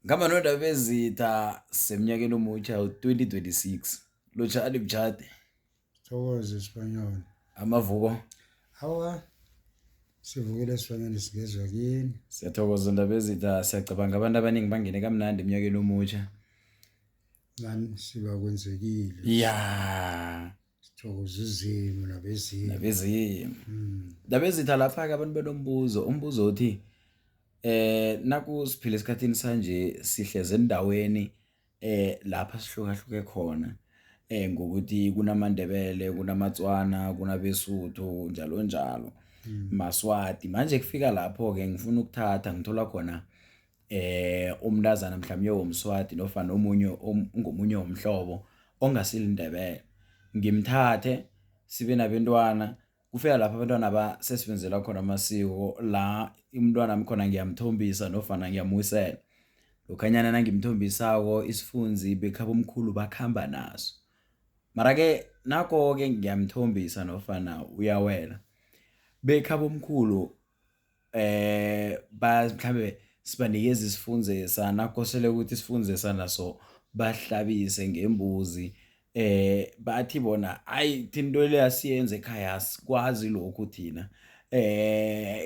Ngihamba noNdabezitha semnyakeni omutsha u-2026. Lotjhani mtjhade. Thokoze Sibanyoni. Amavuko. Awa sivukile Sibanyoni singezwa kini. Siyathokoza Ndabezitha, siyacabanga abantu abaningi bangene kamnandi emnyakeni omutsha. Nani siba kwenzekile. Ya. Sithokoza uZimu nabezimu. Nabezimu. Ndabezitha lapha-ke abantu benombuzo, umbuzo uthi naku siphila esikhathini sanje sihleze endaweni lapha sihlukahluke khona ngokuthi kunamaNdebele, kunamaTswana, kunabeSuthu njalo njalo. Maswati. Manje kufika lapho-ke ngifuna ukuthatha ngithola khona umntazana mhlawumnye womSwati nofana omunye ngomunye womhlobo ongasiliNdebele. Ngimthathe sibe nabentwana, kufika lapho abantwana ba sesibenzela khona amasiko la umntwanami khona ngiyamthombisa nofana ngiyamuwisela. Lokhanyana nangimthombisako isifunzi bekhabomkhulu bakhamba naso. Mara-ke nako-ke ngiyamthombisa nofana uyawela, bekhabomkhulu ba mhlambe sibanikeza isifundzisa nakosele ukuthi isifundzisa naso bahlabise ngembuzi bathi bona hayi thina into le asiyenze ekhaya asikwazi lokhu thina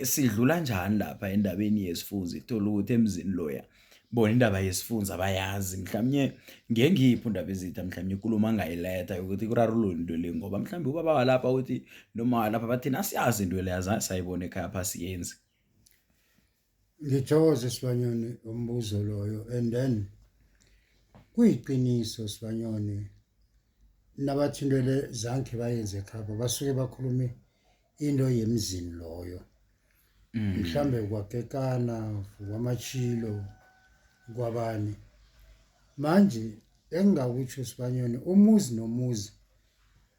sidlula njani lapha endabeni yesifunzi thola ukuthi emzini loya bona indaba yesifunzi abayazi mhlawumnye ngengiphi undaba ezitha mhlawumnye ikulumo angayiletha yokuthi kurarulule into le ngoba mhlawumbe ubaba walapha uthi noma walapha bathina asiyazi into le azange sayibona ekhaya pha siyenzi. Ngithokoze Sibanyoni umbuzo loyo and then kuyiqiniso Sibanyoni nabathi into le zange bayenze ekhabo basuke bakhulume into yemzini loyo. Mhlambe kwakekana kwamachilo kwabani manje engingakutsho Sibanyoni umuzi nomuzi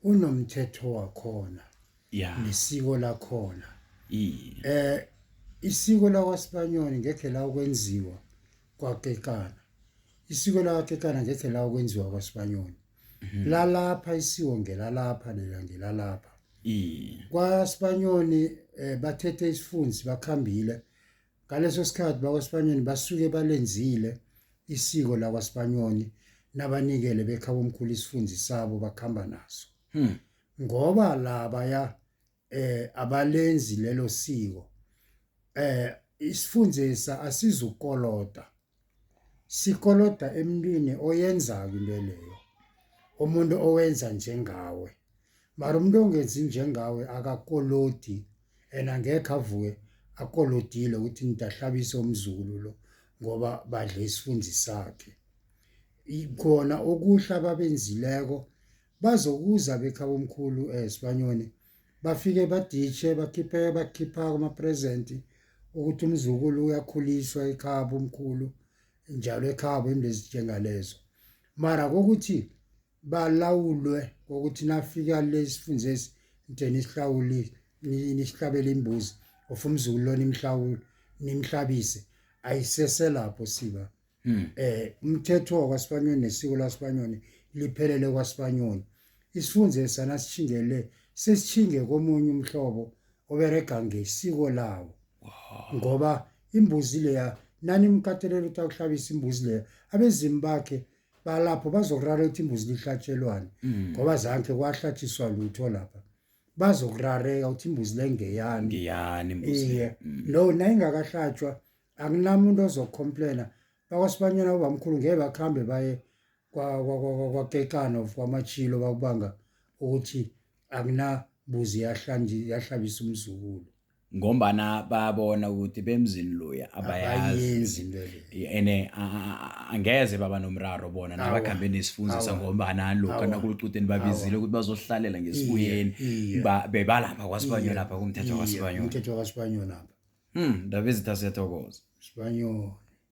unomthetho wakhona nesiko lakhona. Isiko lakwaSibanyoni ngekhe la ukwenziwa kwakekana, isiko lakakekana ngekhe la ukwenziwa kwaSibanyoni. Lalapha isiko ngelalapha lela ngelalapha. KwaSibanyoni bathethe isifunzi bakhambile. Ngaleso sikhathi bakwaSibanyoni basuke balenzile isiko lakwaSibanyoni nabanikele bekhabo omkhulu isifunzi sabo bakhamba naso. Ngoba laba ya abalenzi lelo siko isifunzisa asizukoloda sikoloda emntwini oyenzako into leyo umuntu owenza njengawe mara umuntu ongenzi njengawe akakolodi and angekhe avuke akolodile ukuthi ngidahlabise umzukulu lo ngoba badle isifunzi sakhe. Khona okuhle ababenzileko bazokuza bekhabo omkhulu Sibanyoni bafike baditshe bakhiphe bakhipha ama-present ukuthi umzukulu uyakhuliswa ekhabo omkhulu njalo ekhabo into ezinjengalezo mara kokuthi balawulwe ngokuthi nafika lesifundzesi nje nisihlawuli nisihlabele imbuzi of umzukulu lo nimhlawule nimhlabise ayiseselapho siba. Umthetho wakwaSibanyoni nesiko laSibanyoni liphelele kwaSibanyoni. Isifunze sana sitjhingele sesitjhinge komunye umhlobo oberega ngesiko lawo. Ngoba imbuzi leya nanimkatelela ukuthi akuhlabise imbuzi leya abezimu bakhe balapho bazokurara ukuthi imbuzi lihlatshelwani ngoba zange kwahlatshiswa lutho lapha. Bazokurareka ukuthi imbuzi le ngeyani. Ngeyani imbuzi. Iye. No nayingakahlatshwa akunamuntu ozocomplaina bakwaSibanyana ubamkhulu ngeke bakhambe baye kwakekana of kwamachilo bakubanga ukuthi akunabuzi yahlabisa umzukulu ngombana babona ukuthi bemzini loya abayazi into le ene angeze baba nomraro bona nabakhambe nesifunzisa ngombana lokho nakulicudeni babizile ukuthi bazohlalela ngesibuyeni bebalapha kwaSibanyoni lapha kumthetho kwaSibanyoni umthetho kwaSibanyoni apha Ndabezitha siyathokoza. Sibanyoni.